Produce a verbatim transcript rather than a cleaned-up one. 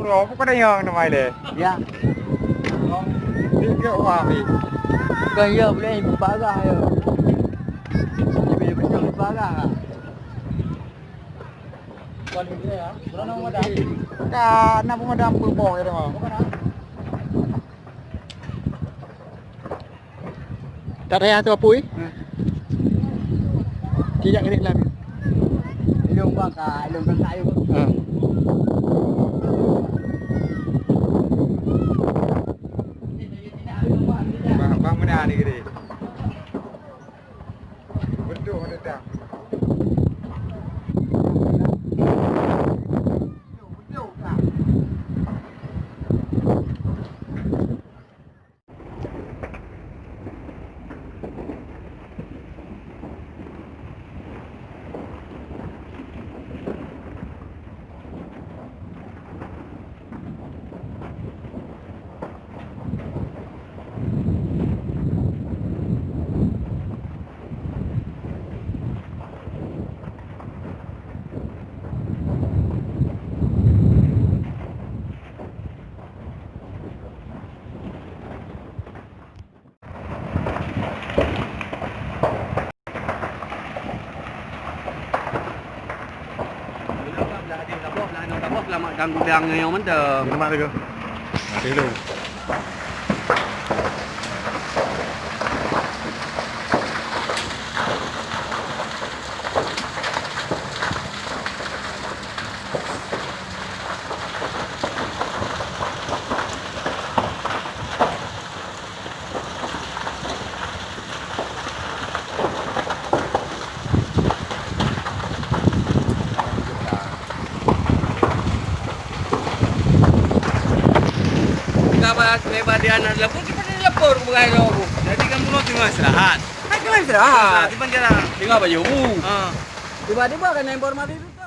Oh, bukan yang nama ile. Ya. Tiga wah, Pi. Bukan ya, boleh ibu parah ya. Lebih betul ibu parah. Ka na pemadam peuboh ya, dah. Tak payah tu apui. Ha. Kijak keurik lam. Ilong bang ka, ilong bang ka, ilong bang. Ha. Bang, bang mana ni keurik? Betul, betul. Selamat dan gudang nyoe mantap. Selamat tu. Mati dulu. Ka bahas lebar di anak lapor, kita ni lapor ke bukan lo aku. Jadi kan bunoe teungoh istirahat. Kan teungoh istirahat. Tiban jalan. Tengah baju. Ha. Tiba-tiba kan informasi tu.